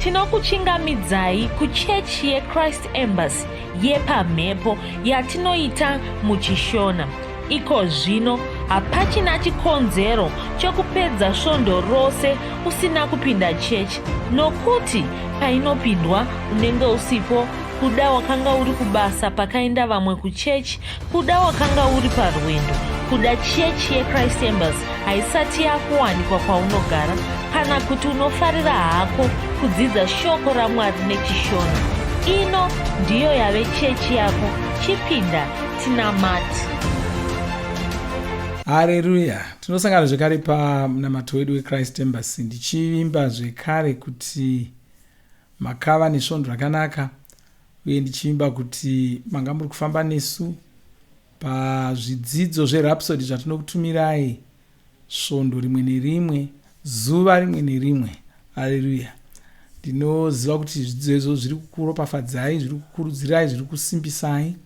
Tinokuchingamidzai kuchechi yeChrist Embassy yepamhepo yatinoita muchiShona. Iko zvino hapachina chikonzero chekupedza svondo rose usina kupinda chechi nokuti painopindwa unenge usipo kuda wakanga uri kubasa pakaenda vamwe kuchechi kuda wakanga uri parwendo kuda chechi yechrist embassy haisati yakuwanikwa kwaunogara kana kuti unofarira hako kudzidza shoko ramwari nechishona ino ndiyo yave chechi yako chipinda tinamati Hareruya! Tinosangana zvekare pamunamato wedu weChrist Embassy ndichivimba zvekare kuti makava nesvondo rakanaka uye ndichivimba kuti manga muri kufamba nesu pazvidzidzo zveRhapsody zvatinokutumirai svondo rimwe nerimwe zuva rimwe nerimwe. Hareruya! Ndinoziva kuti zvidzidzo izvo zviri kukuropafadzai, zviri kukurudzirai, zviri kusimbisai.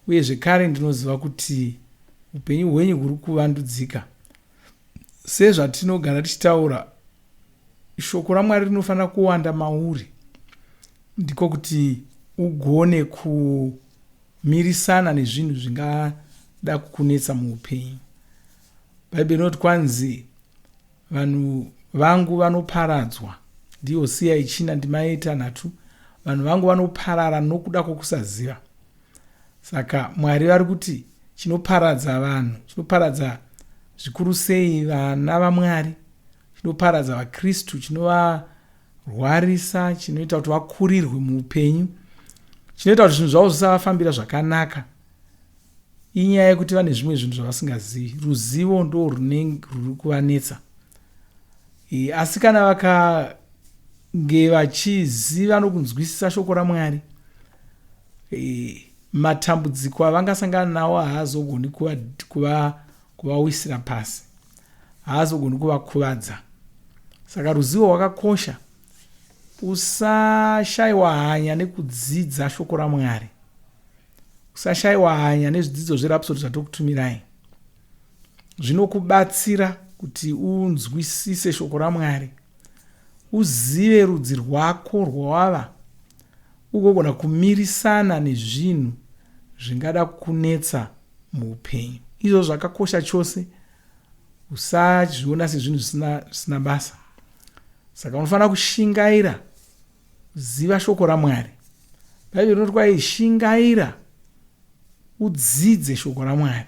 Uye zvekare ndinoziva kuti upenyu hwenyu huri kuvandudzika. Sezvatinogara tichitaura, shoko raMwari rinofanira kuwanda mauri. Ndiko kuti ugone kumirisana nezvinhu zvingada kukunetsa muupenyu. Bhaibheri rinoti kwanzi vanhu vangu vanoparadzwa. NdiHosiya yechina ndima yetanhatu. Vanhu vangu vanoparara nokuda kwokusaziva. Saka Mwari vari kuti chinoparadza vanhu, chinoparadza zvikuru sei vana vaMwari, chinoparadza vaKristu, chinovarwarisa, chinoita kuti vakurirwe muupenyu, chinoita kuti zvinhu zvavo zvisavafambira zvakanaka. Inyaya yekuti vane zvimwe zvinhu zvavasingazivi. Ruzivo ndo ruri kuvanetsa. E, asi kana vakange vachiziva nokunzwisisa shoko raMwari, e, matambudziko avangasangana nawo haazogoni kuvawisira pasi, haazogoni kuvakuvadza. Saka ruzivo rwakakosha. Usashaiwa hanya nekudzidza shoko raMwari. Usashaiwa hanya nezvidzidzo zveRhapsody zvatokutumirai. Zvinokubatsira kuti unzwisise shoko raMwari, uzive rudzi rwako rwawava, ugogona kumirisana nezvinhu zvingada kukunetsa muupenyu. Izvozvo zvakakosha chose, usazviona sezvinhu zvisina, zvisina basa. Saka unofanira kushingaira Ziva shoko raMwari. Bhaibheri rinoti kwai shingaira udzidze shoko raMwari.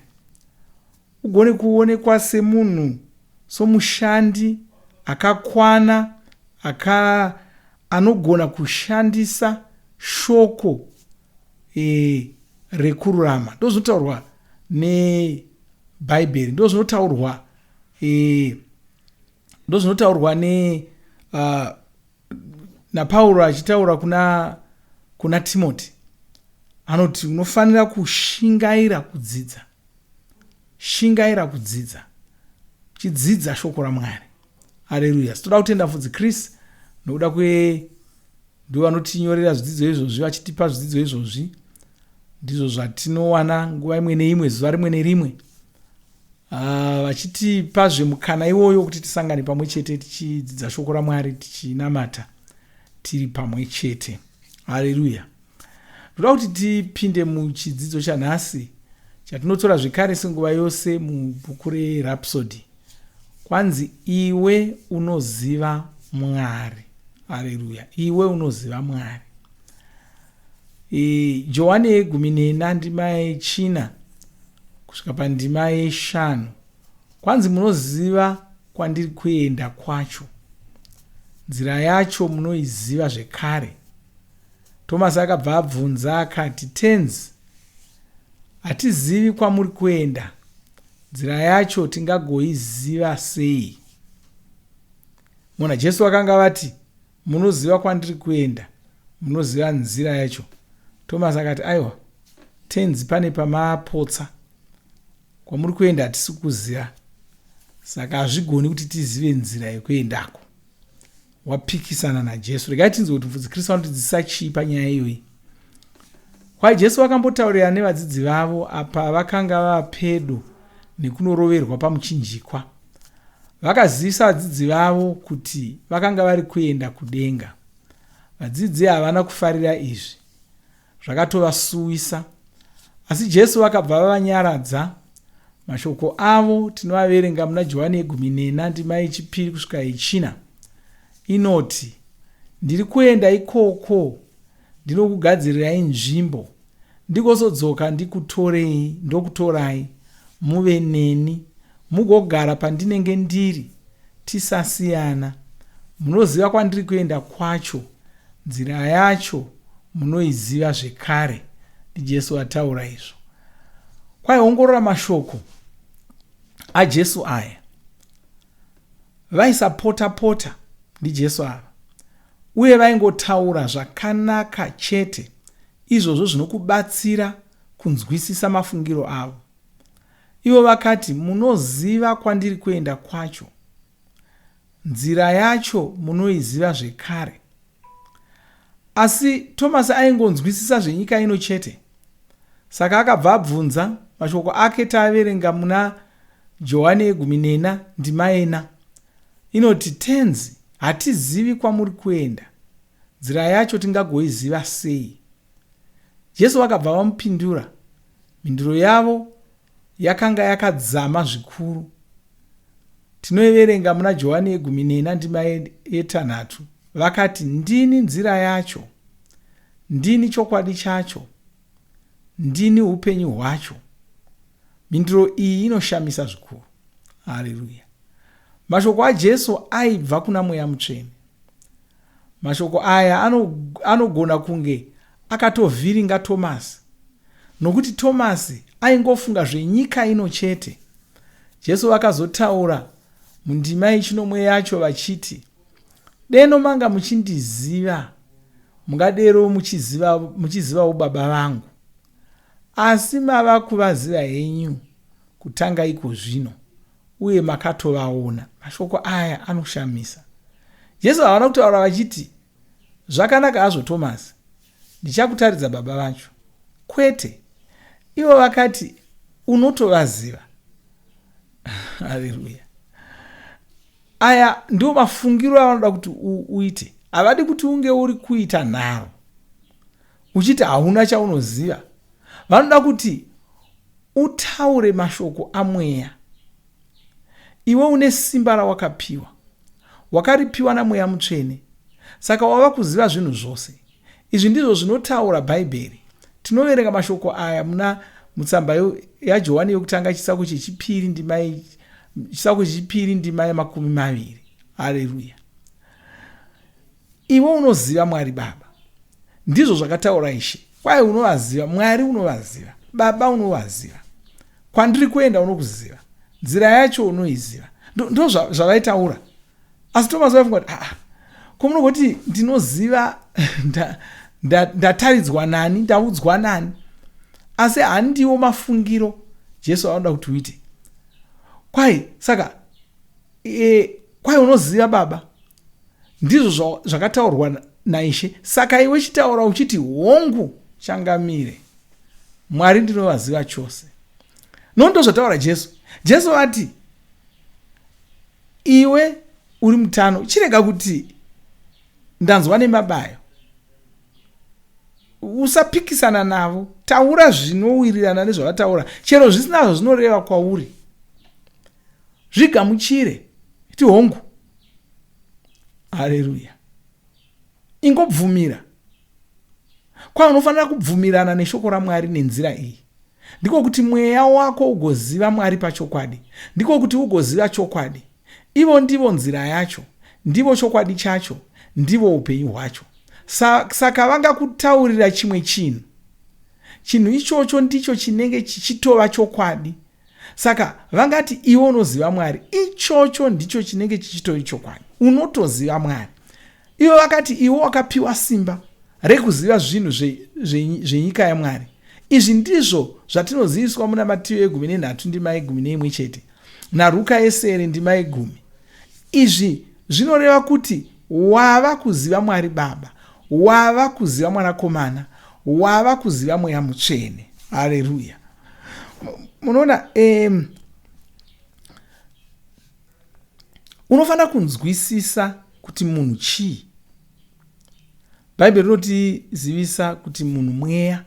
Ugone kuonekwa semunhu somushandi akakwana aka anogona kushandisa shoko e, rekururama. Ndozvinotaurwa neBhaibheri, ndozvinotaurwa e, ndozvinotaurwa ne uh, naPauro achitaura kuna, kuna Timoti anoti unofanira kushingaira kudzidza, shingaira kudzidza, chidzidza shoko raMwari. Haleluya! Toda kutenda mfudzi Chris nokuda kwe ndivo vanotinyorera zvidzidzo izvozvi vachitipa zvidzidzo izvozvi ndizvo zvatinowana nguva imwe neimwe zuva rimwe nerimwe Ah, vachitipazve mukana iwoyo kuti tisangane pamwe chete tichidzidza shoko ramwari tichinamata tiri pamwe chete haleluya ndoda kuti tipinde muchidzidzo chanhasi chatinotora zvekare senguva yose mubhuku rerhapsody kwanzi iwe unoziva mwari haleluya iwe unoziva mwari E, Johani yegumi nena ndima yechina kusvika pandima yeshanu kwanzi munoziva kwandiri kuenda kwacho nzira yacho munoiziva zvekare tomasi akabva abvunza akati tenzi hatizivi kwamuri kuenda nzira yacho tingagoiziva sei mona jesu vakanga vati Munoziva kwandiri kuenda, munoziva nzira yacho. Tomasi akati, Aiwa, Tenzi, pane pamapotsa. Kwamuri kuenda hatisi kukuziva, saka hazvigoni kuti tizive nzira yekuendako. Wapikisana naJesu. Regai tinzwe kuti Mufudzi Kristu anotidzidzisa chii panyaya iyoyi. Kwai Jesu vakambotaurirana nevadzidzi vavo apa vakanga vava pedo nekunoroverwa pamuchinjikwa. Vakazivisa vadzidzi vavo kuti vakanga vari kuenda kudenga. Vadzidzi havana kufarira izvi. Zvakatovasuwisa. Asi Jesu vakabva vavanyaradza. Mashoko avo tinoaverenga muna Johani yegumi nena ndima yechipiri kusvika yechina. Inoti, Ndiri kuenda ikoko ndinokugadzirirai nzvimbo, ndigozodzoka ndikutorei ndokutorai muve neni, mugogara pandinenge ndiri, tisasiyana. Munoziva kwandiri kuenda kwacho, nzira yacho munoiziva zvekare. NdiJesu ataura izvo. Kwaiongorora mashoko aJesu aya. Vaisapota pota ndiJesu ava. Uye vaingotaura zvakanaka chete izvozvo zvinokubatsira kunzwisisa mafungiro avo. Ivo vakati, Munoziva kwandiri kuenda kwacho. Nzira yacho munoiziva zvekare. Asi Tomasi aingonzwisisa zvenyika ino chete. Saka akabva abvunza, mashoko ake taaverenga muna Johani yegumi nena ndima yena. Inoti, Tenzi, hatizivi kwamuri kuenda. Nzira yacho tingagoiziva sei? Jesu vakabva vamupindura. Mhinduro yavo yakanga yakadzama zvikuru. Tinoiverenga muna Johani yegumi nena ndima yetanhatu. Vakati, Ndini nzira yacho, ndini chokwadi chacho, ndini upenyu hwacho. Mhinduro iyi inoshamisa zvikuru. Haleluya! Mashoko aJesu aibva kuna Mweya Mutsvene. Mashoko aya anogona kunge akatovhiringa Tomasi, nokuti Tomasi aingofunga zvenyika ino chete. Jesu vakazotaura mundima yechinomwe yacho vachiti, Deno manga muchindiziva, mungadero muchizivawo Baba vangu. Asi mava kuvaziva henyu kutanga iko zvino, uye makatovaona. Mashoko aya anoshamisa. Jesu havana kutaura vachiti, Zvakanaka hazvo Tomasi, ndichakutaridza Baba vacho. Kwete. Ivo vakati, Unotovaziva. Haleluya. Aya ndiwo mafungiro avanoda kuti uite. Havadi kuti unge uri kuita nharo uchiti hauna chaunoziva. Vanoda kuti utaure mashoko amweya. Iwe une simba rawakapiwa. Wakaripiwa naMweya Mutsvene. Saka wava kuziva zvinhu zvose. Izvi ndizvo zvinotaura Bhaibheri. Tinoverenga mashoko aya muna mutsamba yaJohani yokutanga chitsauko chechipiri ndima chitsauko chechipiri ndima yemakumi maviri. Hareruya. Iwe unoziva Mwari Baba. Ndizvo zvakataura Ishe. Kwai unovaziva. Mwari unovaziva. Baba unovaziva. Kwandiri kuenda unokuziva. Nzira yacho unoiziva. Ndo zvavaitaura. Asi Thomas vaifunga kuti aa ko munogoti ndinoziva ndataridzwa nani, ndaudzwa nani. Asi handiwo mafungiro Jesu anoda kuti uite. Kwai saka e, kwai unoziva Baba. Ndizvo zvakataurwa naIshe. Saka iwe chitaura uchiti hongu changamire. Mwari ndinovaziva chose. No ndozvataura Jesu. Jesu ati iwe uri mutano chirega kuti ndanzwa nemabayo. Usapikisana navo. Taura zvinowirirana nezvavataura. Chero zvisina zvazvinoreva kwauri. Zvigamuchire. Iti hongu. Haleluya. Ingobvumira. Kwa unofanira kubvumirana neshoko raMwari nenzira iyi. Ndiko kuti mweya wako ugoziva Mwari pachokwadi. Ndiko kuti ugoziva chokwadi. Ivo ndivo nzira yacho. Ndivo chokwadi chacho. Ndivo upenyu hwacho. Sa, saka vangakutaurira chimwe chinhu. Chinhu ichocho ndicho chinenge chichitova chokwadi. Saka vangati iwe unoziva Mwari, ichocho ndicho chinenge chichitori chokwadi. Unotoziva Mwari. Ivo vakati iwe wakapiwa simba rekuziva zvinhu zvenyika yaMwari. Izvi ndizvo zvatinoziviswa muna Matiyo yegumi nenhatu ndima yegumi neimwe chete naRuka yesere ndima yegumi. Izvi zvinoreva kuti wava kuziva Mwari Baba, wava kuziva Mwanakomana, wava kuziva Mweya Mutsvene. Haleluya. Munoona, Unofanira kunzwisisa kuti munhu chii. Bhaibheri rinotizivisa kuti munhu mweya,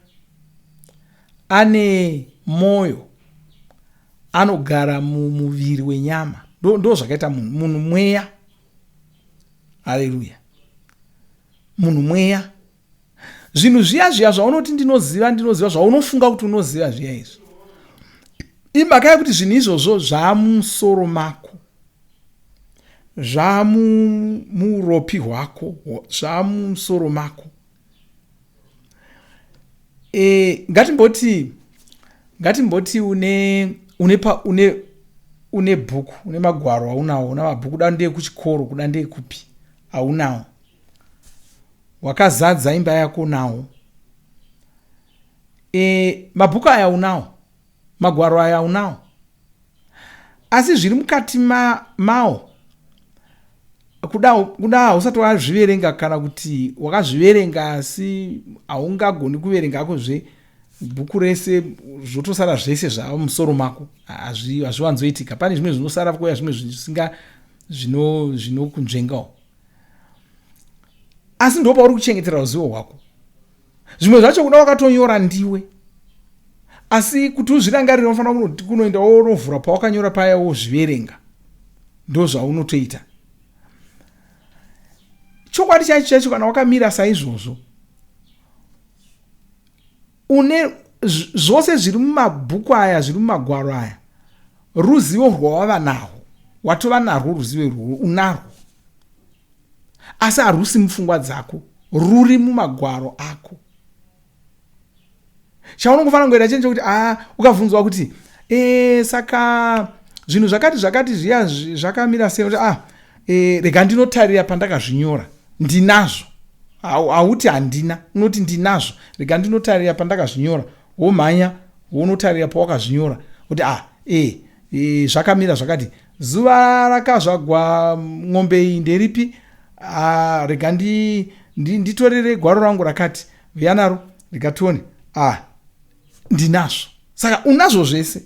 ane mwoyo, anogara mumuviri wenyama. Ndo zvakaita munhu. Munhu mweya. Haleluya. Munhu mweya. Zvinhu zviya zviya zvaunoti ndinoziva, ndinoziva, zvaunofunga kuti unoziva zviya izvi, imhaka yekuti zvinhu izvozvo zvamusoro mako, zvamuropi hwako, zvamusoro mako. E, ngatimboti ngatimboti une une pa une une bhuku, une magwaro aunawo, una mabhuku, kuda ndeyekuchikoro, kuda ndeyekupi, aunawo, wakazadza imba yako nawo. E, mabhuku aya unawo, magwaro aya unawo, asi zviri mukati mawo kuda hausati wazviverenga, kana kuti wakazviverenga asi haungagoni kuverenga akozve bhuku rese, zvotosara zvese zvava musoro mako. Hazviwanzoitika. Pane zvimwe zvinosara, kuuya zvimwe zvisinga zvinokunzvengawo, asi ndo pauri kuchengetera ruzivo rwako. Zvimwe zvacho kuda wakatonyora ndiwe, asi kuti uzvirangarire unofanira kunoenda wonovhura pawakanyora paya wozviverenga. Ndo zvaunotoita. Chokwadi chaicho chaicho, kana wakamira saizvozvo, une zvose zviri mumabhuku aya, zviri mumagwaro aya, ruzivo rwawava narwo, watova narwo ruzivo irworwo, unarwo, asi harusi mupfungwa dzako, ruri mumagwaro ako. Chaunongofanira kungoita chinhu chekuti a ukabvunzwa kuti e, saka zvinhu zvakati zvakati zviya zvakamira sei, kuti a e, rega ndinotarira pandakazvinyora, ndinazvo. Hauti handina, unoti ndinazvo, rega ndinotarira pandakazvinyora. Womhanya wonotarira pawakazvinyora kuti a e, e, zvakamira zvakati, zuva rakazvagwa ng'ombe iyi nderipi? A, rega nditorere gwaro rangu rakati, vuya naro, rega tione. A, ndinazvo. Saka unazvo zvese,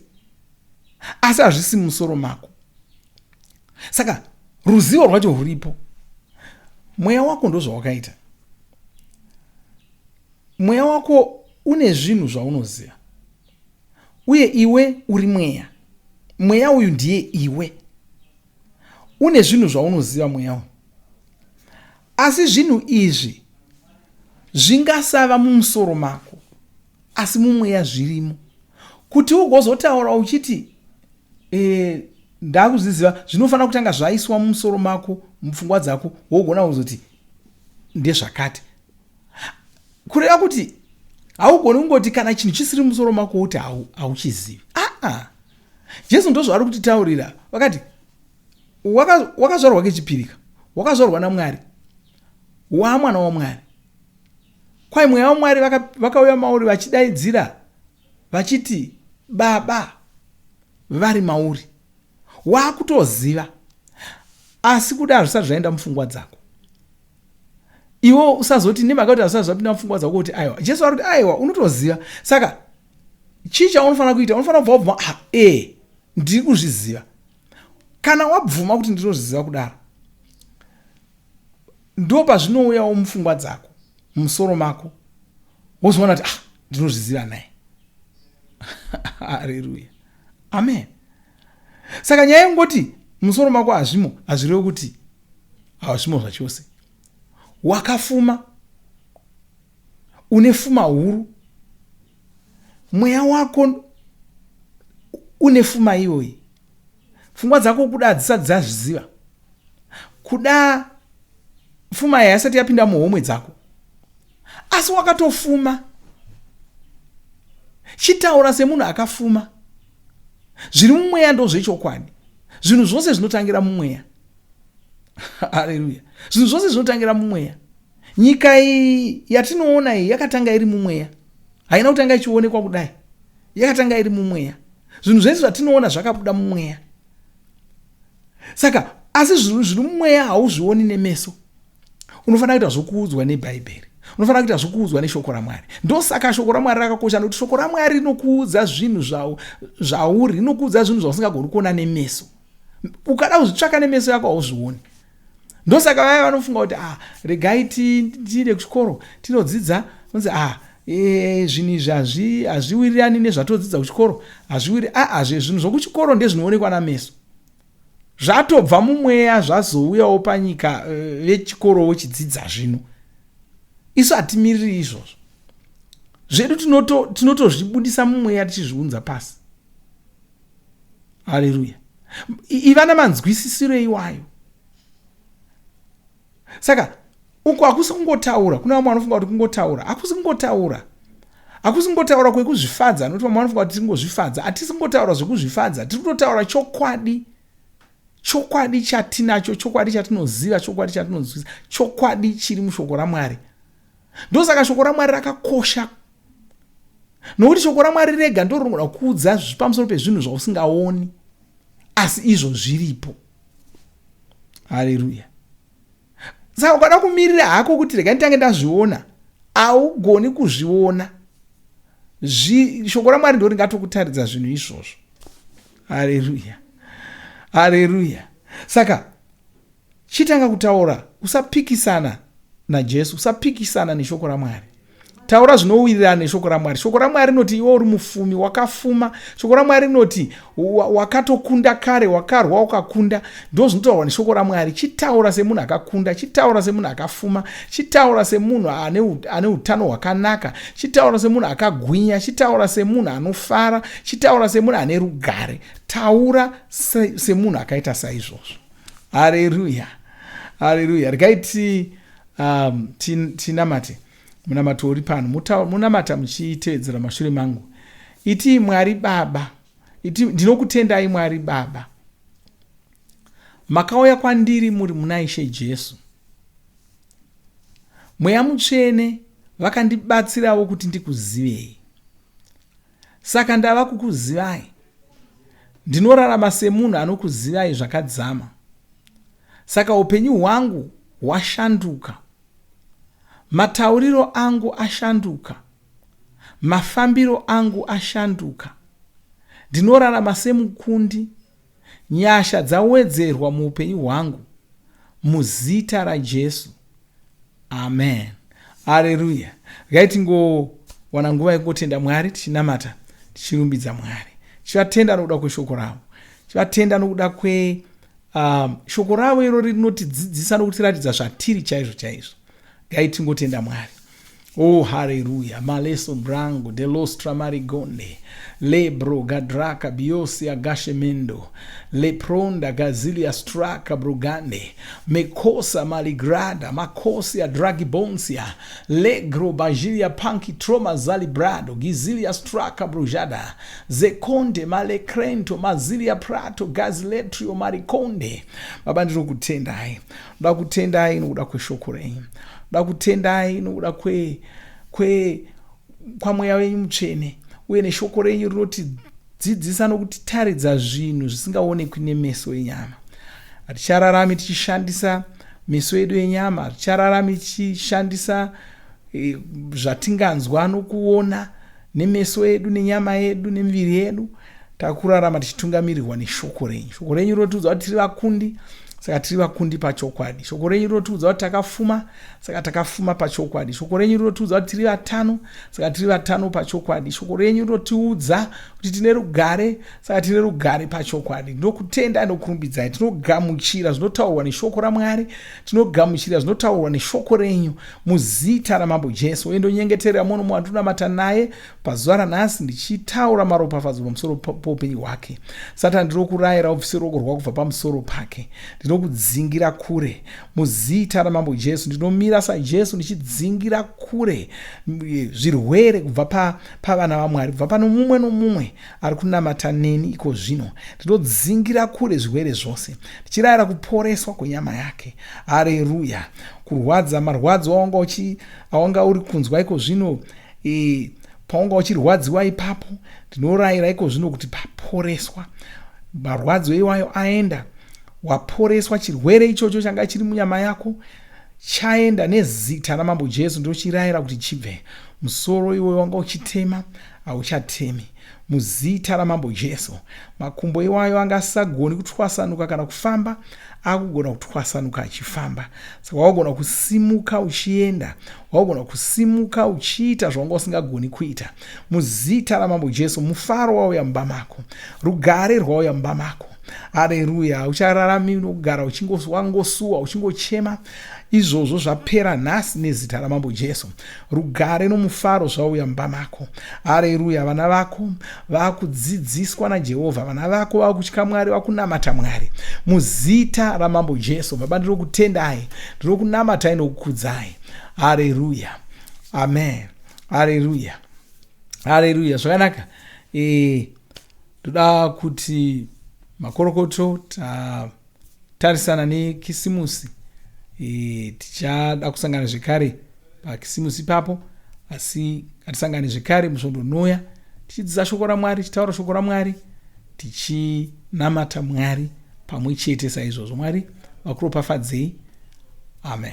asi hazvisi mumusoro mako. Saka ruzivo rwacho rwuripo. Mweya wako ndozvawakaita. Mweya wako une zvinhu zvaunoziva, uye iwe uri mweya. Mweya uyu ndiye iwe. Une zvinhu zvaunoziva, mweya uyu, asi zvinhu izvi zvingasava mumusoro mako, asi mumweya zvirimo. Kuti ugozotaura uchiti e, ndakuzviziva, zvinofanira kutanga zvaiswa mumusoro mako, mupfungwa dzako, wogona kuzoti ndezvakati. Kureva kuti haugoni kungoti kana chinhu chisiri musoro mako woti hauchizivi. Aa, Jesu ndozvaari kutitaurira. Vakati wakazvarwa kechipirika, wakazvarwa naMwari, wamwana waMwari. Kwai mweya waMwari vakauya mauri vachidaidzira vachiti baba vari mauri, wakutoziva, asi kuda hazvisati zvaenda mupfungwa dzako. Iwe usazoti nemhaka kuti hazvisati zvapinda mupfungwa dzako kuti aiwa. Jesu ari kuti aiwa, unotoziva. Saka chii chaunofanira kuita? Unofanira kubva wabvuma, ah, e ndiri kuzviziva. Kana wabvuma kuti ndinozviziva kudaro, ndo pazvinouyawo mupfungwa dzako, mumusoro mako, wozoona kuti ah, ndinozviziva naye. Hareruya, amen. Saka nyaya yekungoti musoro mako hazvimo hazvirevi kuti hazvimo zvachose. Wakafuma, une fuma huru, mweya wako une fuma iyoyi. Pfungwa dzako kuda hadzisati dzazviziva, kuda fuma iyi haisati yapinda muhomwe dzako, asi wakatofuma. Chitaura semunhu akafuma. Zviri mumweya ndozvechokwadi. Zvinhu zvose zvinotangira mumweya. Haleluya. Zvinhu zvose zvinotangira mumweya. Nyika iyi yatinoona iyi yakatanga iri mumweya, haina kutanga ichionekwa kudai, yakatanga iri mumweya. Zvinhu zvese zvatinoona zvakabuda mumweya. Saka asi zvinhu zviri mumweya hauzvioni nemeso, unofanira kuita zvokuudzwa neBhaibheri, unofanira kuita zvokuudzwa neshoko raMwari. Ndosaka shoko raMwari rakakosha, nokuti shoko raMwari rinokuudza zvinhu zvauri, rinokuudza zvinhu zvausingagoni kuona nemeso. Ukada kuzvitsvaka nemeso yako hauzvioni. Ndosaka vaya vanofunga kuti ah, regai tiinde kuchikoro tinodzidza, unzi ah, e, zvinhu izvi hazviwirirani nezvatodzidza kuchikoro, hazviwiri ah, zvinhu zvokuchikoro ndezvinoonekwa nameso. Zvatobva mumweya zvazouyawo panyika eh, vechikoro vochidzidza zvino. Isu hatimiriri izvozvo. Zvedu tinotozvibudisa mumweya tichizviunza pasi. Haleluya. Iva namanzwisisiro iwayo. Saka uku hakusi kungotaura. Kuna vamwe vanofunga kuti kungotaura. Hakusi kungotaura. Hakusi kungotaura kwekuzvifadza, nokuti vamwe vanofunga kuti tiri kungozvifadza. Hatisi kungotaura zvekuzvifadza, tiri kutotaura chokwadi. Chokwadi chatinacho, chokwadi chatinoziva, chokwadi chatinonzwisisa, chokwadi chiri mushoko raMwari. Ndosaka shoko raMwari rakakosha, nokuti shoko raMwari rega ndo rinogona kuudza pamusoro pezvinhu zvausingaoni, asi izvo zviripo. Haleluya. Saka ukada kumirira hako kuti rega nditange ndazviona, haugoni kuzviona. Shoko raMwari ndo ringatokutaridza zvinhu izvozvo. Haleluya, haleluya. Saka chitanga kutaura, usapikisana naJesu, usapikisana neshoko raMwari. Taura zvinowirirana neshoko raMwari. Shoko raMwari rinoti iwe uri mufumi, wakafuma. Shoko raMwari rinoti wakatokunda kare, wakarwa ukakunda. Ndo zvinotaurwa neshoko raMwari. Chitaura semunhu akakunda, chitaura semunhu akafuma, chitaura semunhu ane utano hwakanaka, chitaura semunhu akagwinya, chitaura semunhu anofara, chitaura semunhu ane rugare. Taura semunhu akaita saizvozvo. Hareruya, hareruya. Regai ti um, tinamate munamato uri pano. Munamata muchitevedzera mashure mangu. Iti Mwari Baba, iti ndinokutendai Mwari Baba, makauya kwandiri muri muna Ishe Jesu. Mweya Mutsvene vakandibatsirawo kuti ndikuzivei. Saka ndava kukuzivai. Ndinorarama semunhu anokuzivai zvakadzama. Saka upenyu hwangu hwashanduka. Matauriro angu ashanduka. Mafambiro angu ashanduka. Ndinorarama semukundi. Nyasha dzawedzerwa muupenyu hwangu. Muzita raJesu. Amen. Haleluya. Regai tingowana nguva yekungotenda Mwari tichinamata, tichirumbidza Mwari. Tichivatenda nokuda kweshoko ravo. Tichivatenda nokuda kwe um, shoko ravo iro rinotidzidzisa nokutiratidza zvatiri chaizvo chaizvo. Regai tingotenda Mwari. Oh, haleluya. Maleso brango de lostra marigonde lebro gadraka biosi agashemendo lepronda gazilia straka brugande mekosa maligrada makosia dragibonsia legro bajilia panki troma zalibrado gizilia straka brujada zekonde malekrento mazilia prato gaziletrio marikonde. Baba, ndinokutendai, ndoda kutendai nokuda kweshoko renyu, ndoda kutendai nokuda kwe kwe kwamweya wenyu mutsvene uye neshoko renyu rinotidzidzisa nokutitaridza zvinhu zvisingaonekwi nemeso enyama. Hatichararami tichishandisa meso edu enyama, hatichararami tichishandisa e, zvatinganzwa nokuona nemeso edu nenyama yedu nemiviri yedu. Takurarama tichitungamirirwa neshoko renyu. Shoko renyu rinotiudza kuti tiri vakundi, saka tiri vakundi pachokwadi. Shoko renyu rinotiudza kuti takafuma, saka takafuma pachokwadi. Shoko renyu rinotiudza kuti tiri vatano, saka tiri vatano pachokwadi. Shoko renyu rinotiudza kuti tine rugare, saka tine rugare pachokwadi. Ndinokutenda, ndinokurumbidzai. Tinogamuchira zvinotaurwa neshoko raMwari, tinogamuchira zvinotaurwa neshoko renyu muzita raMambo Jesu. Uye ndonyengeterera muno wandinonamata naye pazuva ranhasi, ndichitaura maropafadzo pamusoro poupenyu hwake. Satani, ndinokurayira ubvise ruoko rwako kubva pamusoro pake. Ndinokudzingira kure muzita raMambo Jesu. Ndinomira saJesu ndichidzingira kure zvirwere kubva pavana vaMwari, kubva pano mumwe nomumwe ari kunamata neni iko zvino. Ndinodzingira kure zvirwere zvose, ndichirayira kuporeswa kwenyama yake. Hareruya. Kurwadza, marwadzo awanga uri kunzwa iko zvino, e, paunga uchirwadziwa ipapo, ndinorayira iko zvino kuti paporeswa marwadzo iwayo aenda. Waporeswa. Chirwere ichocho changa chiri munyama yako chaenda nezita raMambo Jesu. Ndochirayira kuti chibve. Musoro iwoyo wanga uchitema hauchatemi. Muzita raMambo Jesu, makumbo iwayo anga asisagoni kutwasanuka kana kufamba, akugona kutwasanuka achifamba. Saka wagona kusimuka uchienda, wagona kusimuka uchiita zvawanga usingagoni kuita. Muzita raMambo Jesu, mufaro wauya mumba mako, rugare rwauya mumba mako. Hareruya! Uchararami nokugara uchingosuwa, uchingochema. Izvozvo zvapera nhasi nezita raMambo Jesu. Rugare nomufaro zvauya mumba mako. Hareruya! Vana vako vakudzidziswa naJehovha, vana vako vakutya Mwari, vakunamata Mwari muzita raMambo Jesu. Baba, ndinokutendai, ndinokunamatai nokukudzai. Hareruya! Amen. Hareruya! Hareruya! Zvakanaka. Ndoda kuti makorokoto tarisana neKisimusi. Tichada kusangana zvekare paKisimusi ipapo, asi ngatisangane zvekare musvondo unouya tichidzidza shoko raMwari, tichitaura shoko raMwari, tichinamata Mwari pamwe chete saizvozvo. Mwari vakuropafadzei. Amen.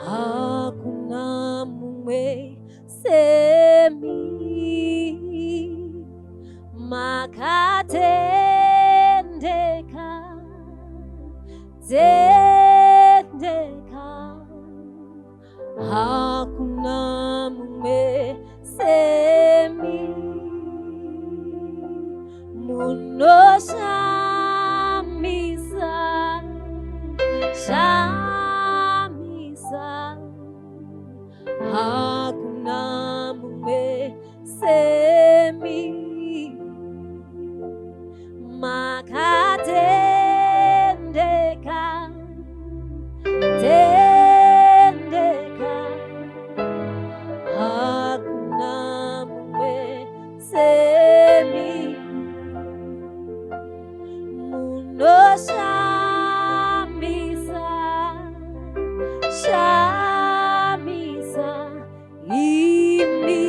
Hakuna mumwe semi, makatendeka, tendeka. Hakuna mumwe semi, munoshamisa, shamisa. Hakuna mumwe semi, makatendeka, tendeka. Hakuna mumwe semi, munoshamisa, shamisa imi.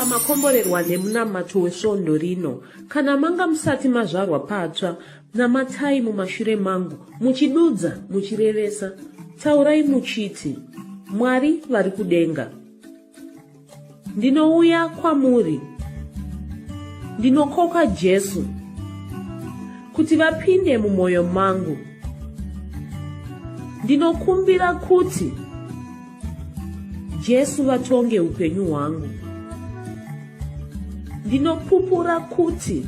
Ndinovimba makomborerwa nemunamato wesvondo rino. Kana manga musati mazvarwa patsva, namatai mumashure mangu, muchidudza, muchirevesa. Taurai muchiti, Mwari vari kudenga. Ndinouya kwamuri. Ndinokoka Jesu kuti vapinde mumwoyo mangu. Ndinokumbira kuti Jesu vatonge upenyu hwangu. Ndinopupura kuti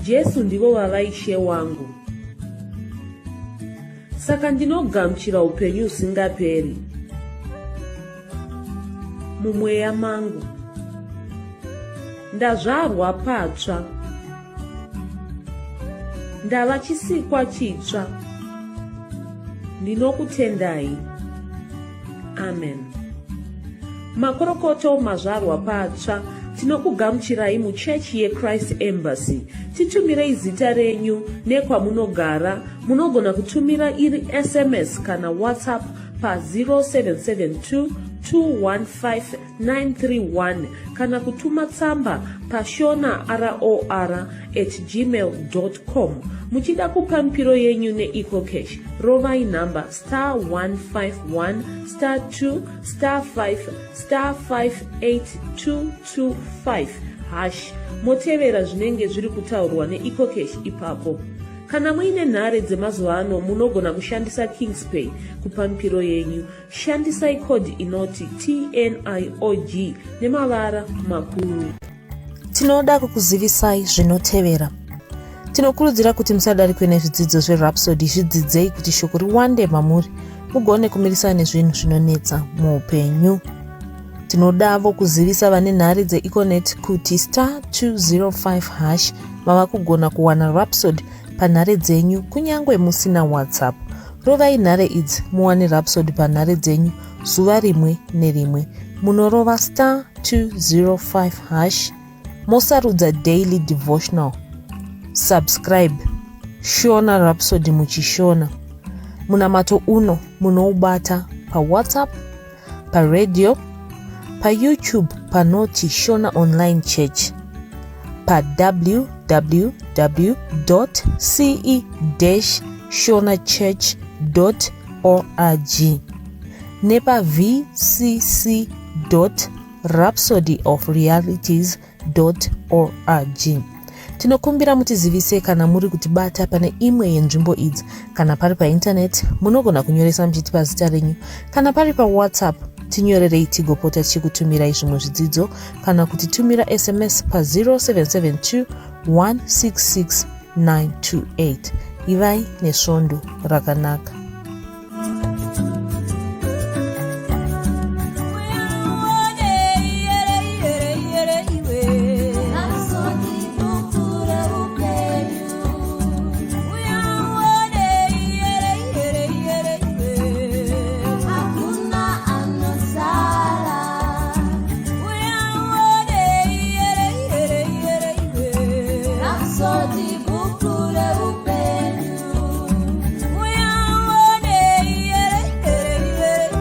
Jesu ndivo vava Ishe wangu. Saka ndinogamuchira upenyu husingaperi mumweya mangu. Ndazvarwa patsva. Ndava chisikwa chitsva. Ndinokutendai. Amen. Makorokoto mazvarwa patsva tinokugamuchirai muchechi yeChrist Embassy. Titumirei zita renyu nekwamunogara. Munogona kutumira iri SMS kana WhatsApp pa 0772 215 931 kana kutuma tsamba pashona ror at gmail com. Muchida kupa mipiro yenyu neEcoCash, rovai nhamba star 151 star 2 star 5 star 58225 hash motevera zvinenge zviri kutaurwa neEcoCash ipapo. Kana muine nhare dzemazuva ano munogona kushandisa Kingspay kupa mipiro yenyu. Shandisai code inoti TNIOG nemavara makuru. Tinoda kukuzivisai zvinotevera. Tinokurudzira kuti musadarikwe nezvidzidzo zveRhapsody, zvidzidzei kuti shoko riwande mamuri mugone kumirisana nezvinhu zvinonetsa muupenyu. Tinodavo kuzivisa vane nhare dzeEconet kuti star 205 hash mava kugona kuwana Rhapsody panhare dzenyu kunyange musina WhatsApp. Rovai nhare idzi muwane Rhapsody panhare dzenyu zuva rimwe nerimwe. Munorova star 205 hash mosarudza daily devotional. Subscribe Shona Rhapsody muchishona. Munamato uno munoubata paWhatsApp, paradio, paYouTube panoti Shona Online Church, pa www.ce-shonachurch.org nepa vcc.rhapsodyofrealities.org. Tinokumbira mutizivise kana muri kutibata pane imwe yenzvimbo idzi. Kana pari paintaneti munogona kunyoresa muchitipa zita renyu. Kana pari paWhatsApp tinyorerei tigopota tichikutumirai zvimwe zvidzidzo kana kutitumira SMS pa 0772 166 928. Ivai nesvondo rakanaka.